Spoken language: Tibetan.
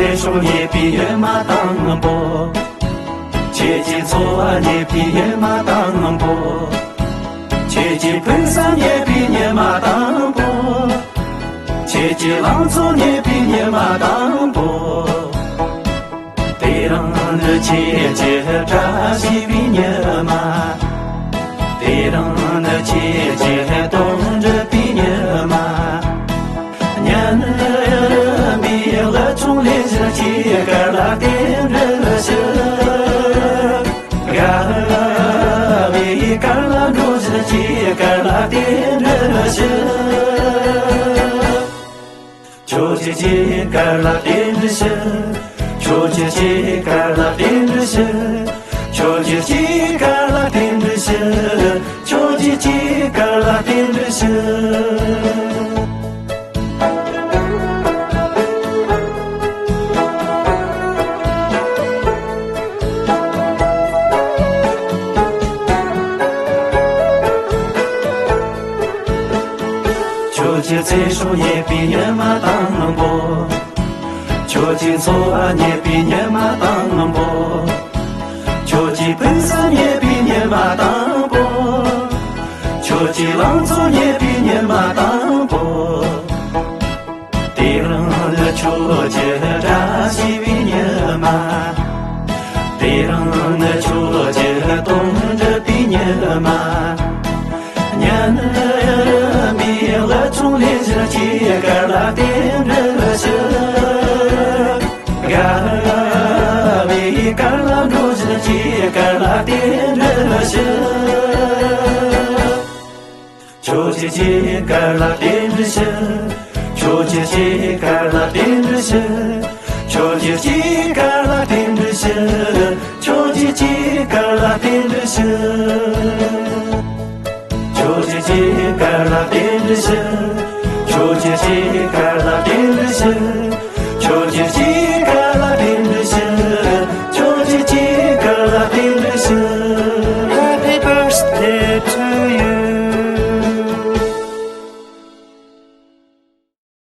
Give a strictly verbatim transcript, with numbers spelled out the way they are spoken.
ཚེ་སྲོག་རྙེད་པའི་ཉི་མ་དང་པོ། ཁྱེད་ཀྱི་འཚོ་བ་རྙེད་པའི་ཉི་མ་དང་པོ། ཁྱེད་ཀྱི་ཕུན་སུམ་རྙེད་པའི་ཉི་མ་དང་པོ། ཁྱེད་ཀྱི་ལང་ཚོ་རྙེད་པའི་ཉི་མ་དང་པོ། དེ་རིང་ནི་ཁྱེད་ཀྱི་བཀྲ་ཤིས་པའི་ཉི་མ། དེ་རིང་ནི་ཁྱེད་ཀྱི་དོན་འགྲུབ་པའི་ཉི་མ། ཉན་རིམ་པའི་ཀླུ་ཆུང་ལེན་བཞིན་གྱི་གར་ལ་རྟེན་འབྲེལ་ཞུ། དགའ་བའི་གར་ལ་འགྲོ་བཞིན་གྱི་གར་ལ་རྟེན་འབྲེལ་ཞུ། ཁྱོད་ཀྱི་གར་ལ་རྟེན་འབྲེལ་ཞུ། ཁྱོད་ཀྱི་གར་ལ་རྟེན་འབྲེལ་ཞུ། ཁྱོད་ཀྱི་གར་ལ་རྟེན་འབྲེལ་ཞུ། ཁྱོད་ཀྱི་གར་ལ་རྟེན་འབྲེལ་ཞུ། ཁྱོད་ཀྱི་ཚེ་སྲོག་རྙེད་པའི་ཉི་མ་དང་པོ། ཁྱོད་ཀྱི་འཚོ་བ་རྙེད་པའི་ཉི་མ་དང་པོ། ཁྱོད་ཀྱི་ཕུན་སུམ་རྙེད་པའི་ཉི་མ་དང་པོ། ཁྱོད་ཀྱི་ལང་ཚོ་རྙེད་པའི་ཉི་མ་དང་པོ། དེ་རིང་ནི་ཁྱོད་ཀྱི་བཀྲ་ཤིས་པའི་ཉི་མ། དེ་རིང་ནི་ཁྱོད་ཀྱི་དོན་འགྲུབ་པའི་ཉི་མ། ཉན་རིམ་པའི་ཀླུ་ཆུང་ལེན་བཞིན་གྱི་གར་ལ་རྟེན་འབྲེལ་ཞུ། དགའ་བའི་གར་ལ་འགྲོ་བཞིན་གྱི་གར་ལ་རྟེན་འབྲེལ་ཞུ། ཁྱོད་ཀྱི་གར་ལ་རྟེན་འབྲེལ་ཞུ། ཁྱོད་ཀྱི་གར་ལ་རྟེན་